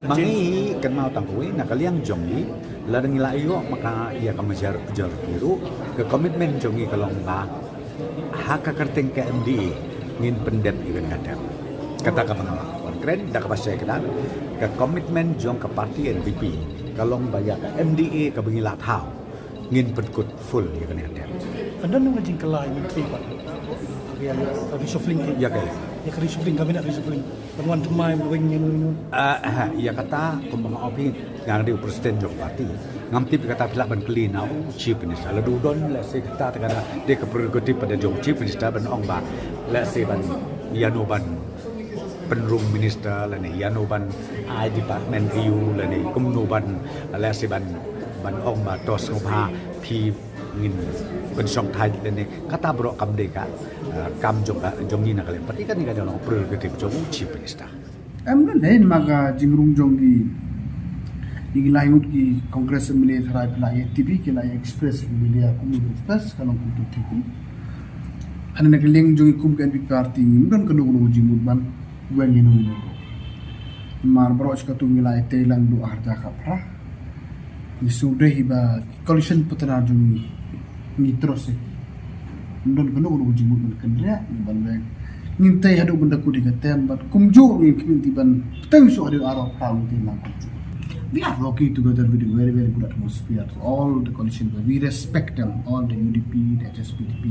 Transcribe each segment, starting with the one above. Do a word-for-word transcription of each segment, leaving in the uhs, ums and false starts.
Ma ngi kynmaw tang kawei na ka liang jong ngi, lada ngi la ïoh ma ka ïa ka majority ruh, ka commitment jong ngi ka long ba ha ka kyrteng ka M D A ngin pyndep ïa kane ka term. Kata kaba nga la wan kren da kaba shai kdar, ka commitment jong ka party N P P ka long ba ïa ka M D A kaba ngi la thaw ngin pynkut full ïa kane ka term. Ka don ka jingkylla ïa ka reshuffling, ïa ka reshuffling, cabinet reshuffling. Ban wan thymmai ban weng ïa no ïa no. Ah, ha, ïa kata kumba nga ong phi, nga dei u president jong party. Ngam tip kata phi lah ban kylli na u chief minister. Lada u don, let's say, kata te ka dei ka prerogative pat jong chief minister ban ong ba, let's say, ban ïa no ban pynrung minister lane ïa no ban ai department ïa u lane kumno ban, let's say, ban, ban ong ba to sngewbha phi ngin pynshongthait lane kata baroh kam dei ka, ah, kam jong ka, jong ngi na ka liang party, kane ka dei long prerogative jong u chief minister. Em, don hi ma ka jingrung jong ki, ki lai ngut ki Congress M L A tharai phi la ïa tip, ki la ïa express ki media kumno express ka long kumto tip. Hynrei na ka liang jong ngi kum ka N P P party ngim don kano kano ka jingmut ban weng ïa no ïa no. Namar baroh shi katto ngi la ïa tei lang duh arja ka phra. Ngi sngewdei hi ba coalition partner jong ngi, ngi trust ïa ki. Ngim don kano kano ka jingmut ban kynriah, ban weng. Ngin tei haduh ban da kut ïa ka term, bad kumjuh ruh ngin khmih ban teng shuh haduh arphew phra, ngin tei lang kumjuh. We are working together with a very, very good atmosphere to all the coalition. We respect them, all the U D P, the H S P D P,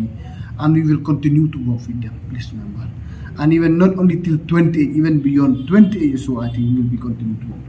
and we will continue to work with them. Please remember. And even not only till twenty-eight, even beyond twenty-eight, so I think we will be continue to work